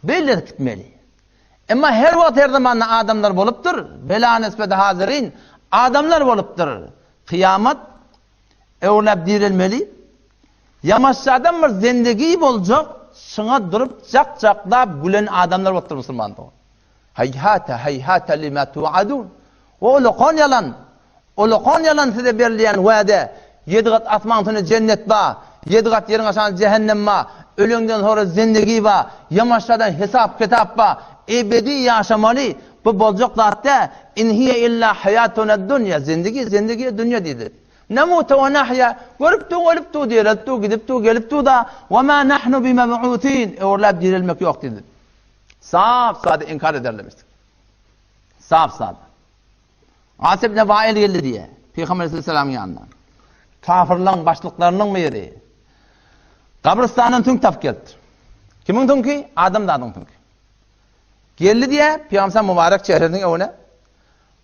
Beýle gitmeli. Emma her wagt her zamanda adamlar bolupdyr, bela nisbeti hazirin, adamlar bolupdyr. Kyýamat öwrüläp direlmeli. Ýamaşjadan bir zendegi boljak, şyňa durup jak-jaklap gülen adamlar bolupdyr musulman dogan. Heýhate, heýhate lima tuadun. O ulakan ýalan. Ulakan ýalan size berilýän wade. Ýedi gat asman üstünde jennet ba, ýedi gat ýeriň aşagynda jähennem ba, öleňden soňra zendegi ba, ýamaşjadan hesap-kitap ba, ebedi ýaşamaly, bu boljak zat dä, in hiýe illa haýatunad-dunýa, zendegi, zendegi, dünýe diýdi. Nemute we nahýa, görüp dur, ölüp dur, direlip dur, gidip dur, gelip dur-da, we ma nahnu bimeb'usin, öwrüläp direlmek ýok diýdi. Sap-sada inkar ederler. Sap-sada. As ibn Wail geldi diýýär. Pygamber aleyhisselamyň ýanyna. Kafirlaryň başlyklarynyň biri. Gabrystandan süňk tapyp gelipdir. Kimiň süňki? Adamzadyň süňki. Geldi diýýär, Pygamber mübarek çehresiniň öňüne.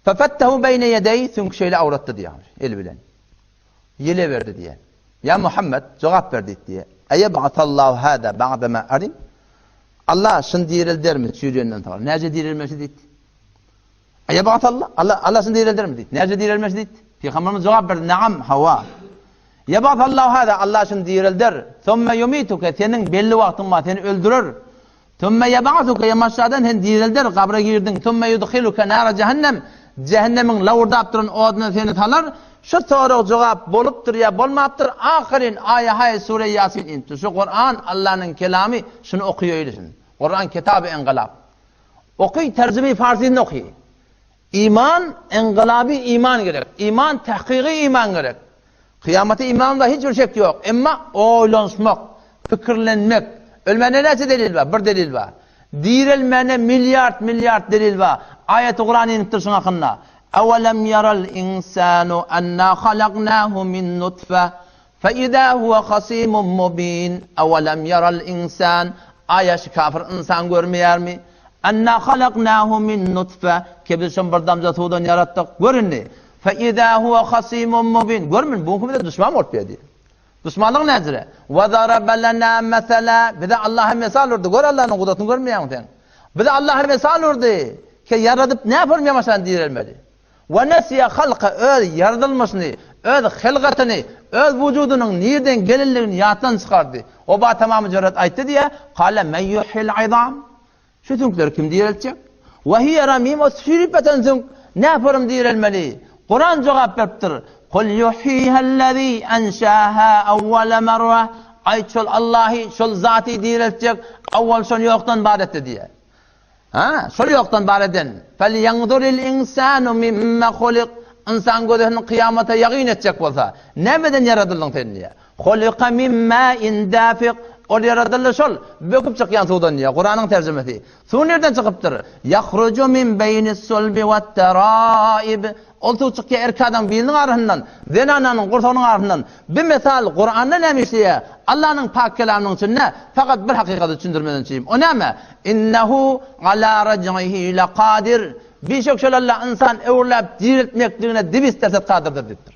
Fefettehu beýne ýedeý, süňki şeýle awratdy diýýär, eli bilen. Ýele berdi diýýär. Ýa Muhammed, jogap ber diýdi diýýär. Eýeb'asallahu hada ba'dema arim? Allah şuny direldermi çüýrenden soňra? Näce direlmesi diýdi. Eýeb'asallah, Allah Allah şuny direldermi diýdi. Näce direlmesi diýdi. Pygamberimiz jogap berdi, Naam, hawa. Ýeb'asallahu hada, Allah şuny direlder. Somme ýumituke, seniň belli wagtyň bar, seni öldürer. Sümme ýeb'asuke, ýamaşjadan seni direlder, gabra girdiň, sümme ýudhiluke nara jähennem, jähennemiň lowurdap duran oduna seni salar, şu sorag-jogap bolupdyr ýa bolmapdyr, ahyryn aýa-haý sure Ýasin inipdir. Şu Kuran Allanyň kelamy, şuny okyýaýly şuny. Kuran kitaby engalap. Oky, terjime-i farsyny oky. Iman, engylaby iman gerek. Iman, tahkygy iman gerek. Kyýamata imanda hiç bir şek ýok. Emma oýlanyşmak, pikirlenmek, ölmäne näçe delil bar? Bir delil bar. Direlmäne milliard, milliard delil bar. Aýaty Kuran inipdir şuň hakynda. Awalem yaral insanu anna halaknahu min nutfa fe iza huwa hasimun mubin. Awalem yaral insan Aýa şu kafir ynsan görmeýärmi? Anna halaknahu min nutfa Ki biz şony bir damja suwdan ýaratdyk. Gör indi. Fe-izâ huve hasîmun mubîn. Görmün, bu gün bize duşman bolup berdi. Duşmanlyk näcire? Ve zarabe lenâ meselâ. Bize Allaha mesal urdy. Gör Allanyň gudratyny görmeýäňmi sen? Bize Allaha mesal urdy. Ki ýaradyp näpürm ýamaşan direlmedi. Ve nesiye halka öz ýaradylmyşyny, öz hylgatyny, öz wujudynyň nirden gelenligini ýatdan çykardy. O ba tamamy jüret aýtdy diýä, Kale men yuhil izam. Şu süňkleri kim direltjek? Ve hiye ramim o süýrüp ýatan süňk näporum direlmeli? Kuran jogap beripdir. Kul yuhihellezî enşâhâ awwala merre. Aýt şol Allahy, şol zaty direltjek, awwal şony ýokdan bar etdi diýýär. Ha, şol ýokdan bar eden. Felýenzuril insanu mimme hulik. Ynsan gözüni kyýamata ýagyn etjek bolsa, nämeden ýaradyldyň sen diýýär. Hulika min ma'in dafiq. Ol ýaradyldy şol böküp çykýan suwdan diýýär. Kuranyň terjimesi. Suw nirden çykypdyr? Yahruju min beýnis sulbi wat-teraib. Ol suw çykýar erkek adamyň biliniň arasyndan, zenananyň gursagynyň arasyndan. Bir mysal Kuranda näme işleýär? Allanyň pak kelamynyň içinde fakat bir hakykaty düşündirmeden üçin. O näme? Innehu ala raj'ihi laqadir. Bişek şol Alla ynsan öwrüläp diriltmekligine dibis derset kadyrdyr diýipdir.